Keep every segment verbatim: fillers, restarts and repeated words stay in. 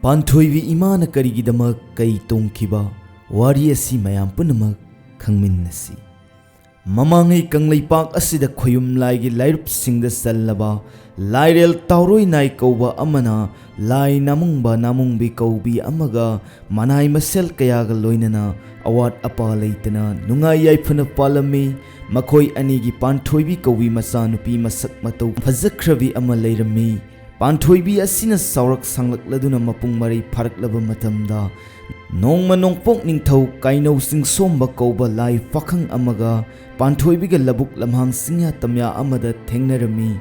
ꯄꯥꯟꯊꯣꯏꯕꯤ ꯏꯃꯥꯅ ꯀꯔꯤꯒꯤꯗꯃꯛ ꯀꯩ ꯇꯣꯡꯈꯤꯕ ꯋꯥꯔꯤ ꯑꯁꯤ ꯃꯌꯥꯝ ꯄꯨꯝꯅꯃꯛ ꯈꯪꯃꯤꯟꯅꯁꯤ꯫ ꯃꯃꯥꯡꯉꯩ ꯀꯪꯂꯩꯄꯥꯛ ꯑꯁꯤꯗ ꯈꯣꯌꯨꯝ ꯂꯥꯏꯒꯤ ꯂꯥꯏꯔꯨꯞꯁꯤꯡꯗ ꯆꯜꯂꯕ ꯂꯥꯏꯔꯦꯜ ꯇꯥꯎꯔꯣꯏ ꯅꯥꯏ ꯀꯧꯕ ꯑꯃꯅ ꯂꯥꯏ ꯅꯥꯃꯨꯡꯕ ꯅꯥꯃꯨꯡꯕꯤ ꯀꯧꯕꯤ ꯑꯃꯒ ꯃꯅꯥꯏ ꯃꯁꯦꯜ ꯀꯌꯥꯒ ꯂꯣꯏꯅꯅ ꯑꯋꯥꯠ ꯑꯄꯥ ꯂꯩꯇꯅ ꯅꯨꯡꯉꯥꯏ ꯌꯥꯏꯐꯅ ꯄꯥꯜꯂꯝꯃꯤ꯫ ꯃꯈꯣꯏ ꯑꯅꯤꯒꯤ ꯄꯥꯟꯊꯣꯏꯕꯤ ꯀꯧꯕꯤ ꯃꯆꯥꯅꯨꯄꯤ ꯃꯁꯛ ꯃꯇꯧ ꯐꯖꯈ꯭ꯔꯕꯤ ꯑꯃ ꯂꯩꯔꯝꯃꯤ꯫ ꯄꯥꯟꯊꯣꯏꯕꯤ ꯑꯁꯤꯅ ꯆꯥꯎꯔꯛ ꯁꯥꯡꯂꯛꯂꯗꯨꯅ ꯃꯄꯨꯡ ꯃꯔꯩ ꯐꯥꯔꯛꯂꯕ ꯃꯇꯝꯗ, ꯅꯣꯡꯃ ꯅꯣꯡꯄꯣꯛ ꯅꯤꯡꯊꯧ ꯀꯥꯏꯅꯧ ꯆꯤꯡꯁꯣꯝꯕ ꯀꯧꯕ ꯂꯥꯏ ꯄꯥꯈꯪ ꯑꯃꯒ ꯄꯥꯟꯊꯣꯏꯕꯤꯒ ꯂꯧꯕꯨꯛ ꯂꯝꯍꯥꯡ ꯆꯤꯡꯌꯥ ꯇꯝꯌꯥ ꯑꯃꯗ ꯊꯦꯡꯅꯔꯝꯃꯤ꯫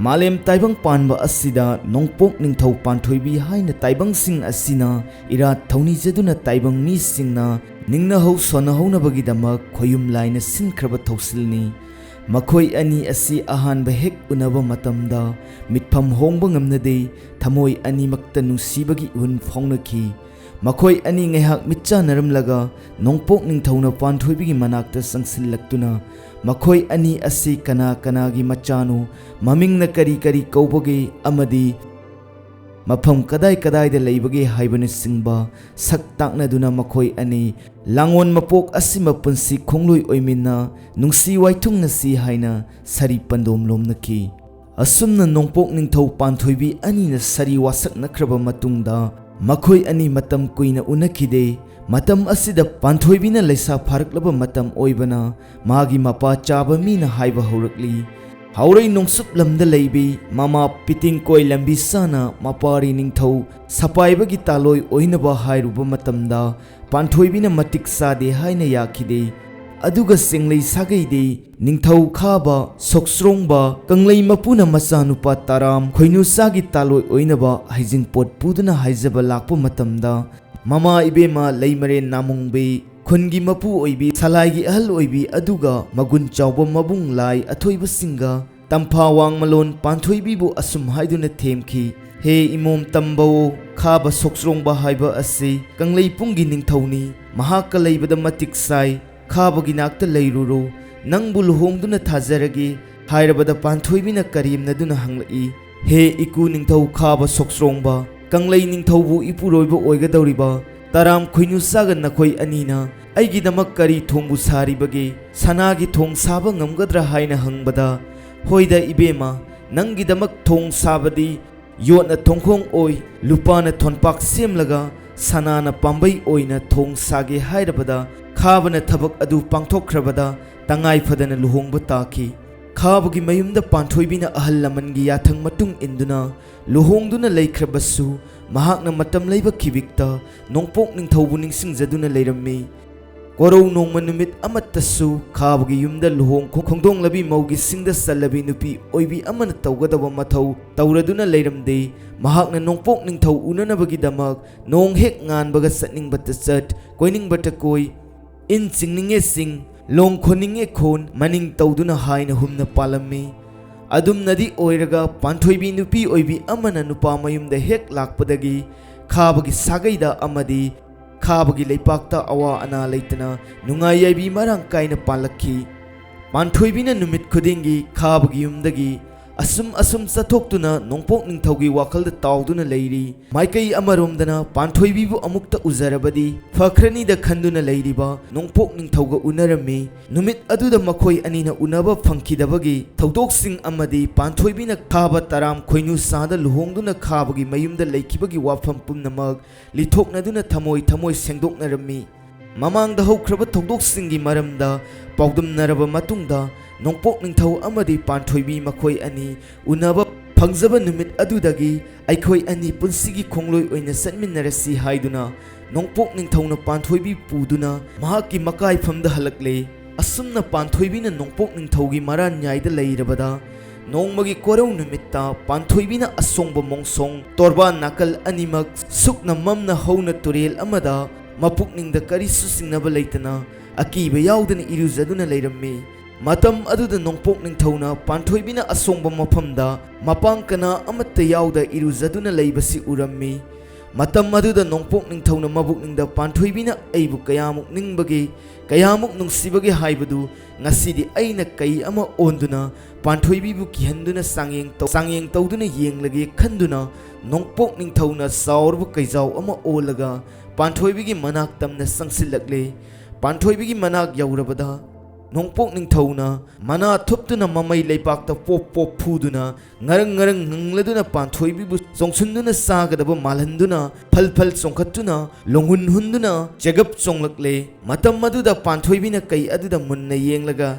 ꯃꯥꯂꯦꯝ ꯇꯥꯏꯕꯪ ꯄꯥꯟꯕ ꯑꯁꯤꯗ ꯅꯣꯡꯄꯣꯛ ꯅꯤꯡꯊꯧ ꯄꯥꯟꯊꯣꯏꯕꯤ ꯍꯥꯏꯅ ꯇꯥꯏꯕꯪꯁꯤꯡ ꯑꯁꯤꯅ ꯏꯔꯥꯠ ꯊꯧꯅꯤꯖꯗꯨꯅ ꯇꯥꯏꯕꯪ ꯃꯤꯁꯤꯡꯅ ꯅꯤꯡꯅꯍꯧ ꯁꯣꯟꯅꯍꯧꯅꯕꯒꯤꯗꯃꯛ ꯈꯣꯌꯨꯝ ꯂꯥꯏꯅ ꯁꯤꯟꯈ꯭ꯔꯕ ꯊꯧꯁꯤꯜꯅꯤ꯫ ꯃꯈꯣꯏ ꯑꯅꯤ ꯑꯁꯤ ꯑꯍꯥꯟꯕ ꯍꯦꯛ ꯎꯅꯕ ꯃꯇꯝꯗ ꯃꯤꯠꯐꯝ ꯍꯣꯡꯕ ꯉꯝꯅꯗꯦ, ꯊꯃꯣꯏ ꯑꯅꯤꯃꯛꯇ ꯅꯨꯡꯁꯤꯕꯒꯤ ꯏꯍꯨꯟ ꯐꯣꯡꯅꯈꯤ꯫ ꯃꯈꯣꯏ ꯑꯅꯤ ꯉꯥꯏꯍꯥꯛ ꯃꯤꯠꯆꯥꯟꯅꯔꯝꯂꯒ ꯅꯣꯡꯄꯣꯛ ꯅꯤꯡꯊꯧꯅ ꯄꯥꯟꯊꯣꯏꯕꯤꯒꯤ ꯃꯅꯥꯛꯇ ꯆꯪꯁꯤꯜꯂꯛꯇꯨꯅ, "ꯃꯈꯣꯏ ꯑꯅꯤ ꯑꯁꯤ ꯀꯅꯥ ꯀꯅꯥꯒꯤ ꯃꯆꯥꯅꯣ, ꯃꯃꯤꯡꯅ ꯀꯔꯤ ꯀꯔꯤ ꯀꯧꯕꯒꯦ ꯑꯃꯗꯤ ꯃꯐꯝ ꯀꯗꯥꯏ ꯀꯗꯥꯏꯗ ꯂꯩꯕꯒꯦ?" ꯍꯥꯏꯕꯅꯆꯤꯡꯕ ꯁꯛ ꯇꯥꯛꯅꯗꯨꯅ ꯃꯈꯣꯏ ꯑꯅꯤ ꯂꯥꯡꯑꯣꯟ ꯃꯄꯣꯛ ꯑꯁꯤꯃ ꯄꯨꯟꯁꯤ ꯈꯣꯡꯂꯣꯏ ꯑꯣꯏꯃꯤꯟꯅ ꯅꯨꯡꯁꯤ ꯋꯥꯏꯊꯨꯡꯅꯁꯤ ꯍꯥꯏꯅ ꯁꯥꯔꯤ ꯄꯟꯗꯣꯝ ꯂꯣꯝꯅꯈꯤ꯫ ꯑꯁꯨꯝꯅ ꯅꯣꯡꯄꯣꯛ ꯅꯤꯡꯊꯧ ꯄꯥꯟꯊꯣꯏꯕꯤ ꯑꯅꯤꯅ ꯁꯥꯔꯤ ꯋꯥꯁꯛꯅꯈ꯭ꯔꯕ ꯃꯇꯨꯡꯗ ꯃꯈꯣꯏ ꯑꯅꯤ ꯃꯇꯝ ꯀꯨꯏꯅ ꯎꯅꯈꯤꯗꯦ꯫ ꯃꯇꯝ ꯑꯁꯤꯗ ꯄꯥꯟꯊꯣꯏꯕꯤꯅ ꯂꯩꯁꯥ ꯐꯥꯔꯛꯂꯕ ꯃꯇꯝ ꯑꯣꯏꯕꯅ ꯃꯥꯒꯤ ꯃꯄꯥ ꯆꯥꯕ ꯃꯤꯅ ꯍꯥꯏꯕ ꯍꯧꯔꯛꯂꯤ, "ꯍꯥꯎꯔꯩ ꯅꯣꯡꯆꯨꯞ ꯂꯝꯗ ꯂꯩꯕꯤ ꯃꯃꯥ ꯄꯤꯇꯤꯡꯀꯣꯏ ꯂꯝꯕꯤ ꯁꯥꯅ ꯃꯄꯥꯔꯤ ꯅꯤꯡꯊꯧ ꯁꯄꯥꯏꯕꯒꯤ ꯇꯥꯂꯣꯏ ꯑꯣꯏꯅꯕ ꯍꯥꯏꯔꯨꯕ ꯃꯇꯝꯗ ꯄꯥꯟꯊꯣꯏꯕꯤꯅ ꯃꯇꯤꯛ ꯆꯥꯗꯦ ꯍꯥꯏꯅ ꯌꯥꯈꯤꯗꯦ꯫ ꯑꯗꯨꯒ ꯆꯤꯡꯂꯩ ꯁꯥꯒꯩꯗꯤ ꯅꯤꯡꯊꯧ ꯈꯥꯕ ꯁꯣꯛꯆ꯭ꯔꯣꯡꯕ ꯀꯪꯂꯩ ꯃꯄꯨꯅ ꯃꯆꯥꯅꯨꯄꯥ ꯇꯔꯥꯝ ꯈꯣꯏꯅꯨꯆꯥꯒꯤ ꯇꯥꯂꯣꯏ ꯑꯣꯏꯅꯕ ꯍꯩꯖꯤꯡꯄꯣꯠ ꯄꯨꯗꯨꯅ ꯍꯥꯏꯖꯕ ꯂꯥꯛꯄ ꯃꯇꯝꯗ ꯃꯃꯥ ꯏꯕꯦꯝꯃ ꯂꯩꯃꯔꯦꯟ ꯅꯥꯃꯨꯡꯕꯤ, ꯈꯨꯟꯒꯤ ꯃꯄꯨ ꯑꯣꯏꯕꯤ, ꯁꯂꯥꯏꯒꯤ ꯑꯍꯜ ꯑꯣꯏꯕꯤ, ꯑꯗꯨꯒ ꯃꯒꯨꯟ ꯆꯥꯎꯕ ꯃꯕꯨꯡ ꯂꯥꯏ ꯑꯊꯣꯏꯕꯁꯤꯡꯒ ꯇꯝꯐꯥ ꯋꯥꯡꯃꯂꯣꯟ ꯄꯥꯟꯊꯣꯏꯕꯤꯕꯨ ꯑꯁꯨꯝ ꯍꯥꯏꯗꯨꯅ ꯊꯦꯝꯈꯤ, 'ꯍꯦ ꯏꯃꯣꯝ ꯇꯝꯕꯋꯣ, ꯈꯥꯕ ꯁꯣꯛꯆ꯭ꯔꯣꯡꯕ ꯍꯥꯏꯕ ꯑꯁꯤ ꯀꯪꯂꯩꯄꯨꯡꯒꯤ ꯅꯤꯡꯊꯧꯅꯤ꯫ ꯃꯍꯥꯛꯀ ꯂꯩꯕꯗ ꯃꯇꯤꯛ ꯆꯥꯏ꯫ ꯈꯥꯕꯒꯤ ꯅꯥꯛꯇ ꯂꯩꯔꯨꯔꯣ꯫ ꯅꯪꯕꯨ ꯂꯨꯍꯣꯡꯗꯨꯅ ꯊꯥꯖꯔꯒꯦ' ꯍꯥꯏꯔꯕꯗ ꯄꯥꯟꯊꯣꯏꯕꯤꯅ ꯀꯔꯦꯝꯅꯗꯨꯅ ꯍꯪꯂꯛꯏ, 'ꯍꯦ ꯏꯀꯨ ꯅꯤꯡꯊꯧ ꯈꯥꯕ ꯁꯣꯛꯆ꯭ꯔꯣꯡꯕ, ꯀꯪꯂꯩ ꯅꯤꯡꯊꯧꯕꯨ ꯏꯄꯨꯔꯣꯏꯕ ꯑꯣꯏꯒꯗꯧꯔꯤꯕ ꯇꯔꯥꯝ ꯈꯣꯏꯅꯨ ꯆꯥꯒ ꯅꯈꯣꯏ ꯑꯅꯤꯅ ꯑꯩꯒꯤꯗꯃꯛ ꯀꯔꯤ ꯊꯣꯡꯕꯨ ꯁꯥꯔꯤꯕꯒꯦ? ꯁꯅꯥꯒꯤ ꯊꯣꯡ ꯁꯥꯕ ꯉꯝꯒꯗ꯭ꯔꯥ ꯍꯥꯏꯅ ꯍꯪꯕꯗ, ꯍꯣꯏꯗ ꯏꯕꯦꯝꯃ, ꯅꯪꯒꯤꯗꯃꯛ ꯊꯣꯡ ꯁꯥꯕꯗꯤ ꯌꯣꯠꯅ ꯊꯣꯡꯈꯣꯡ ꯑꯣꯏ, ꯂꯨꯄꯥꯅ ꯊꯣꯟꯄꯥꯛ ꯁꯦꯝꯂꯒ ꯁꯅꯥꯅ ꯄꯥꯝꯕꯩ ꯑꯣꯏꯅ ꯊꯣꯡ ꯁꯥꯒꯦ ꯍꯥꯏꯔꯕꯗ, ꯈꯥꯕꯅ ꯊꯕꯛ ꯑꯗꯨ ꯄꯥꯡꯊꯣꯛꯈ꯭ꯔꯕꯗ ꯇꯉꯥꯏ ꯐꯗꯅ ꯂꯨꯍꯣꯡꯕ ꯇꯥꯈꯤ꯫ ꯈꯥꯕꯒꯤ ꯃꯌꯨꯝꯗ ꯄꯥꯟꯊꯣꯏꯕꯤꯅ ꯑꯍꯜ ꯂꯃꯟꯒꯤ ꯌꯥꯊꯪ ꯃꯇꯨꯡ ꯏꯟꯗꯨꯅ ꯂꯨꯍꯣꯡꯗꯨꯅ ꯂꯩꯈ꯭ꯔꯕꯁꯨ, ꯃꯍꯥꯛꯅ ꯃꯇꯝ ꯂꯩꯕ ꯈꯤꯕꯤꯛꯇ ꯅꯣꯡꯄꯣꯛ ꯅꯤꯡꯊꯧꯕꯨ ꯅꯤꯡꯁꯤꯡꯖꯗꯨꯅ ꯂꯩꯔꯝꯃꯤ꯫ ꯀꯣꯔꯧ ꯅꯣꯡꯃ ꯅꯨꯃꯤꯠ ꯑꯃꯠꯇꯁꯨ ꯈꯥꯕꯒꯤ ꯌꯨꯝꯗ ꯂꯨꯍꯣꯡ ꯈꯣꯡꯗꯣꯡꯂꯕꯤ ꯃꯧꯒꯤ ꯁꯤꯡꯗ ꯆꯜꯂꯕꯤ ꯅꯨꯄꯤ ꯑꯣꯏꯕꯤ ꯑꯃꯅ ꯇꯧꯒꯗꯕ ꯃꯊꯧ ꯇꯧꯔꯗꯨꯅ ꯂꯩꯔꯝꯗꯦ꯫ ꯃꯍꯥꯛꯅ ꯅꯣꯡꯄꯣꯛ ꯅꯤꯡꯊꯧ ꯎꯅꯅꯕꯒꯤꯗꯃꯛ ꯅꯣꯡ ꯍꯦꯛ ꯉꯥꯟꯕꯒ ꯆꯠꯅꯤꯡꯕꯇ ꯆꯠ, ꯀꯣꯏꯅꯤꯡꯕꯇ ꯀꯣꯏ, ꯏꯟ ꯆꯤꯡꯅꯤꯡꯉꯦ ꯆꯤꯡ, ꯂꯣꯡ ꯈꯣꯟꯅꯤꯡꯉꯦ ꯈꯣꯟ, ꯃꯅꯤꯡ ꯇꯧꯗꯨꯅ ꯍꯥꯏꯅ ꯍꯨꯝꯅ ꯄꯥꯜꯂꯝꯃꯤ꯫ ꯑꯗꯨꯝꯅꯗꯤ ꯑꯣꯏꯔꯒ ꯄꯥꯟꯊꯣꯏꯕꯤ ꯅꯨꯄꯤ ꯑꯣꯏꯕꯤ ꯑꯃꯅ ꯅꯨꯄꯥ ꯃꯌꯨꯝꯗ ꯍꯦꯛ ꯂꯥꯛꯄꯗꯒꯤ ꯈꯥꯕꯒꯤ ꯁꯥꯒꯩꯗ ꯑꯃꯗꯤ ꯈꯥꯕꯒꯤ ꯂꯩꯄꯥꯛꯇ ꯑꯋꯥ ꯑꯅꯥ ꯂꯩꯇꯅ ꯅꯨꯡꯉꯥꯏ ꯌꯥꯏꯕꯤ ꯃꯔꯥꯡ ꯀꯥꯏꯅ ꯄꯥꯜꯂꯛꯈꯤ꯫ ꯄꯥꯟꯊꯣꯏꯕꯤꯅ ꯅꯨꯃꯤꯠ ꯈꯨꯗꯤꯡꯒꯤ ꯈꯥꯕꯒꯤ ꯌꯨꯝꯗꯒꯤ ꯑꯁꯨꯝ ꯑꯁꯨꯝ ꯆꯠꯊꯣꯛꯇꯨꯅ ꯅꯣꯡꯄꯣꯛ ꯅꯤꯡꯊꯧꯒꯤ ꯋꯥꯈꯜꯗ ꯇꯥꯎꯗꯨꯅ ꯂꯩꯔꯤ꯫ ꯃꯥꯏꯀꯩ ꯑꯃꯔꯣꯝꯗꯅ ꯄꯥꯟꯊꯣꯏꯕꯤꯕꯨ ꯑꯃꯨꯛꯇ ꯎꯖꯔꯕꯗꯤ ꯐꯈ꯭ꯔꯅꯤꯗ ꯈꯟꯗꯨꯅ ꯂꯩꯔꯤꯕ ꯅꯣꯡꯄꯣꯛ ꯅꯤꯡꯊꯧꯒ ꯎꯅꯔꯝꯃꯤ꯫ ꯅꯨꯃꯤꯠ ꯑꯗꯨꯗ ꯃꯈꯣꯏ ꯑꯅꯤꯅ ꯎꯅꯕ ꯐꯪꯈꯤꯗꯕꯒꯤ ꯊꯧꯗꯣꯛꯁꯤꯡ ꯑꯃꯗꯤ ꯄꯥꯟꯊꯣꯏꯕꯤꯅ ꯈꯥꯕ ꯇꯔꯥꯝ ꯈꯣꯏꯅꯨ ꯁꯥꯗ ꯂꯨꯍꯣꯡꯗꯨꯅ ꯈꯥꯕꯒꯤ ꯃꯌꯨꯝꯗ ꯂꯩꯈꯤꯕꯒꯤ ꯋꯥꯐꯝ ꯄꯨꯝꯅꯃꯛ ꯂꯤꯊꯣꯛꯅꯗꯨꯅ ꯊꯃꯣꯏ ꯊꯃꯣꯏ ꯁꯦꯡꯗꯣꯛꯅꯔꯝꯃꯤ꯫ ꯃꯃꯥꯡꯗ ꯍꯧꯈ꯭ꯔꯕ ꯊꯧꯗꯣꯛꯁꯤꯡꯒꯤ ꯃꯔꯝꯗ ꯄꯥꯎꯗꯝꯅꯔꯕ ꯃꯇꯨꯡꯗ, ꯅꯣꯡꯄꯣꯛ ꯅꯤꯡꯊꯧ ꯑꯃꯗꯤ ꯄꯥꯟꯊꯣꯏꯕꯤ ꯃꯈꯣꯏ ꯑꯅꯤ ꯎꯅꯕ ꯐꯪꯖꯕ ꯅꯨꯃꯤꯠ ꯑꯗꯨꯗꯒꯤ ꯑꯩꯈꯣꯏ ꯑꯅꯤ ꯄꯨꯟꯁꯤꯒꯤ ꯈꯣꯡꯂꯣꯏ ꯑꯣꯏꯅ ꯆꯠꯃꯤꯟꯅꯔꯁꯤ ꯍꯥꯏꯗꯨꯅ ꯅꯣꯡꯄꯣꯛ ꯅꯤꯡꯊꯧꯅ ꯄꯥꯟꯊꯣꯏꯕꯤ ꯄꯨꯗꯨꯅ ꯃꯍꯥꯛꯀꯤ ꯃꯀꯥꯏꯐꯝꯗ ꯍꯜꯂꯛꯂꯦ꯫ ꯑꯁꯨꯝꯅ ꯄꯥꯟꯊꯣꯏꯕꯤꯅ ꯅꯣꯡꯄꯣꯛ ꯅꯤꯡꯊꯧꯒꯤ ꯃꯔꯥꯟꯌꯥꯏꯗ ꯂꯩꯔꯕꯗ, ꯅꯣꯡꯃꯒꯤ ꯀꯣꯔꯧ ꯅꯨꯃꯤꯠꯇ ꯄꯥꯟꯊꯣꯏꯕꯤꯅ ꯑꯁꯣꯡꯕ ꯃꯣꯡꯁꯣꯡ ꯇꯣꯔꯕꯥꯟ ꯅꯥꯀꯜ ꯑꯅꯤꯃꯛ ꯁꯨꯛꯅ ꯃꯝꯅ ꯍꯧꯅ ꯇꯨꯔꯦꯜ ꯑꯃꯗ ꯃꯄꯨꯛꯅꯤꯡꯗ ꯀꯔꯤꯁꯨ ꯆꯤꯡꯅꯕ ꯂꯩꯇꯅ ꯑꯀꯤꯕ ꯌꯥꯎꯗꯅ ꯏꯔꯨꯖꯗꯨꯅ ꯂꯩꯔꯝꯃꯤ꯫ ꯃꯇꯝ ꯑꯗꯨꯗ ꯅꯣꯡꯄꯣꯛ ꯅꯤꯡꯊꯧꯅ ꯄꯥꯟꯊꯣꯏꯕꯤꯅ ꯑꯁꯣꯡꯕ ꯃꯐꯝꯗ ꯃꯄꯥꯡ ꯀꯅꯥ ꯑꯃꯠꯇ ꯌꯥꯎꯗ ꯏꯔꯨꯖꯗꯨꯅ ꯂꯩꯕꯁꯤ ꯎꯔꯝꯃꯤ꯫ ꯃꯇꯝ ꯑꯗꯨꯗ ꯅꯣꯡꯄꯣꯛ ꯅꯤꯡꯊꯧꯅ ꯃꯕꯨꯛꯅꯤꯡꯗ ꯄꯥꯟꯊꯣꯏꯕꯤꯅ ꯑꯩꯕꯨ ꯀꯌꯥꯃꯨꯛ ꯅꯤꯡꯕꯒꯦ, ꯀꯌꯥꯃꯨꯛ ꯅꯨꯡꯁꯤꯕꯒꯦ ꯍꯥꯏꯕꯗꯨ ꯉꯁꯤꯗꯤ ꯑꯩꯅ ꯀꯩ ꯑꯃ ꯑꯣꯟꯗꯨꯅ ꯄꯥꯟꯊꯣꯏꯕꯤꯕꯨ ꯀꯤꯍꯟꯗꯨꯅ ꯆꯥꯡꯌꯦꯡ ꯇꯧ-, ꯆꯥꯡꯌꯦꯡ ꯇꯧꯗꯨꯅ ꯌꯦꯡꯂꯒꯦ ꯈꯟꯗꯨꯅ ꯅꯣꯡꯄꯣꯛ ꯅꯤꯡꯊꯧꯅ ꯆꯥꯎꯔꯕ ꯀꯩꯖꯥꯎ ꯑꯃ ꯑꯣꯜꯂꯒ ꯄꯥꯟꯊꯣꯏꯕꯤꯒꯤ ꯃꯅꯥꯛ ꯇꯝꯅ ꯆꯪꯁꯤꯜꯂꯛꯂꯦ꯫ ꯄꯥꯟꯊꯣꯏꯕꯤꯒꯤ ꯃꯅꯥꯛ ꯌꯧꯔꯕꯗ ꯅꯣꯡꯄꯣꯛ ꯅꯤꯡꯊꯧꯅ ꯃꯅꯥ ꯊꯨꯞꯇꯨꯅ ꯃꯃꯩ ꯂꯩꯕꯥꯛꯇ ꯄꯣꯞ ꯄꯣꯞ ꯐꯨꯗꯨꯅ ꯉꯔꯪ ꯉꯔꯪ ꯉꯪꯂꯗꯨꯅ ꯄꯥꯟꯊꯣꯏꯕꯤꯕꯨ ꯆꯣꯡꯁꯤꯟꯗꯨꯅ ꯆꯥꯒꯗꯕ ꯃꯥꯜꯍꯟꯗꯨꯅ ꯐꯜ ꯐꯜ ꯆꯣꯡꯈꯠꯇꯨꯅ ꯂꯣꯡꯍꯨꯟ ꯍꯨꯟꯗꯨꯅ ꯆꯦꯒꯞ ꯆꯣꯡꯂꯛꯂꯦ꯫ ꯃꯇꯝ ꯑꯗꯨꯗ ꯄꯥꯟꯊꯣꯏꯕꯤꯅ ꯀꯩ ꯑꯗꯨꯗ ꯃꯨꯟꯅ ꯌꯦꯡꯂꯒ,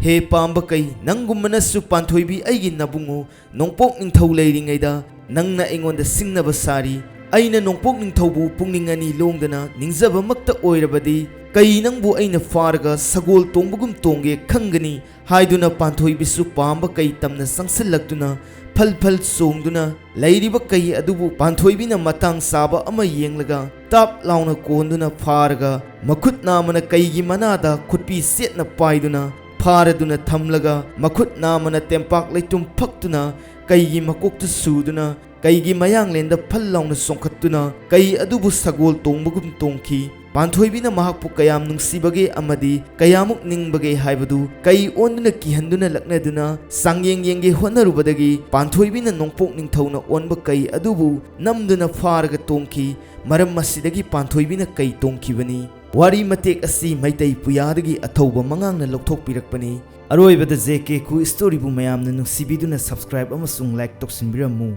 "ꯍꯦ ꯄꯥꯝꯕ ꯀꯩ, ꯅꯪꯒꯨꯝꯕꯅꯁꯨ ꯄꯥꯟꯊꯣꯏꯕꯤ ꯑꯩꯒꯤ ꯅꯕꯨꯡꯉꯣ ꯅꯣꯡꯄꯣꯛ ꯅꯤꯡꯊꯧ ꯂꯩꯔꯤꯉꯩꯗ ꯅꯪꯅ ꯑꯩꯉꯣꯟꯗ ꯁꯤꯡꯅꯕ ꯁꯥꯔꯤ꯫ ꯑꯩꯅ ꯅꯣꯡꯄꯣꯛ ꯅꯤꯡꯊꯧꯕꯨ ꯄꯨꯛꯅꯤꯡ ꯑꯅꯤ ꯂꯣꯡꯗꯅ ꯅꯤꯡꯖꯕꯃꯛꯇ ꯑꯣꯏꯔꯕꯗꯤ ꯀꯩ ꯅꯪꯕꯨ ꯑꯩꯅ ꯐꯥꯔꯒ ꯁꯒꯣꯜ ꯇꯣꯡꯕꯒꯨꯝ ꯇꯣꯡꯒꯦ ꯈꯪꯒꯅꯤ" ꯍꯥꯏꯗꯨꯅ ꯄꯥꯟꯊꯣꯏꯕꯤꯁꯨ ꯄꯥꯝꯕ ꯀꯩ ꯇꯝꯅ ꯆꯪꯁꯤꯜꯂꯛꯇꯨꯅ ꯐꯜ ꯐꯜ ꯆꯣꯡꯗꯨꯅ ꯂꯩꯔꯤꯕ ꯀꯩ ꯑꯗꯨꯕꯨ ꯄꯥꯟꯊꯣꯏꯕꯤꯅ ꯃꯇꯥꯡ ꯆꯥꯕ ꯑꯃ ꯌꯦꯡꯂꯒ ꯇꯥꯞ ꯂꯥꯎꯅ ꯀꯣꯟꯗꯨꯅ ꯐꯥꯔꯒ ꯃꯈꯨꯠ ꯅꯥꯝꯃꯅ ꯀꯩꯒꯤ ꯃꯅꯥꯗ ꯈꯨꯠꯄꯤ ꯆꯦꯠꯅ ꯄꯥꯏꯗꯨꯅ ꯐꯥꯔꯗꯨꯅ ꯊꯝꯂꯒ ꯃꯈꯨꯠ ꯅꯥꯝꯃꯅ ꯇꯦꯝꯄꯥꯛ ꯂꯩꯇꯨꯝ ꯐꯛꯇꯨꯅ ꯀꯩꯒꯤ ꯃꯀꯣꯛꯇ ꯁꯨꯗꯨꯅ ꯀꯩꯒꯤ ꯃꯌꯥꯡꯂꯦꯟꯗ ꯐꯜ ꯂꯥꯎꯅ ꯆꯣꯡꯈꯠꯇꯨꯅ ꯀꯩ ꯑꯗꯨꯕꯨ ꯁꯒꯣꯜ ꯇꯣꯡꯕꯒꯨꯝ ꯇꯣꯡꯈꯤ꯫ ꯄꯥꯟꯊꯣꯏꯕꯤꯅ ꯃꯍꯥꯛꯄꯨ ꯀꯌꯥꯝ ꯅꯨꯡꯁꯤꯕꯒꯦ ꯑꯃꯗꯤ ꯀꯌꯥꯃꯨꯛ ꯅꯤꯡꯕꯒꯦ ꯍꯥꯏꯕꯗꯨ ꯀꯩ ꯑꯣꯟꯗꯨꯅ ꯀꯤꯍꯟꯗꯨꯅ ꯂꯛꯅꯗꯨꯅ ꯆꯥꯡꯌꯦꯡ ꯌꯦꯡꯒꯦ ꯍꯣꯠꯅꯔꯨꯕꯗꯒꯤ ꯄꯥꯟꯊꯣꯏꯕꯤꯅ ꯅꯣꯡꯄꯣꯛ ꯅꯤꯡꯊꯧꯅ ꯑꯣꯟꯕ ꯀꯩ ꯑꯗꯨꯕꯨ ꯅꯝꯗꯨꯅ ꯐꯥꯔꯒ ꯇꯣꯡꯈꯤ꯫ ꯃꯔꯝ ꯑꯁꯤꯗꯒꯤ ꯄꯥꯟꯊꯣꯏꯕꯤꯅ ꯀꯩ ꯇꯣꯡꯈꯤꯕꯅꯤ꯫ ꯋꯥꯔꯤ ꯃꯇꯦꯛ ꯑꯁꯤ ꯃꯩꯇꯩ ꯄꯨꯌꯥꯗꯒꯤ ꯑꯊꯧꯕ ꯃꯉꯥꯡꯅ ꯂꯧꯊꯣꯛꯄꯤꯔꯛꯄꯅꯤ꯫ ꯑꯔꯣꯏꯕꯗ ꯖꯦ ꯀꯦ ꯈꯨ ꯁ꯭ꯇꯣꯔꯤꯕꯨ ꯃꯌꯥꯝꯅ ꯅꯨꯡꯁꯤꯕꯤꯗꯨꯅ subscribe ꯑꯃꯁꯨꯡ like ꯇꯧꯁꯤꯟꯕꯤꯔꯝꯃꯨ꯫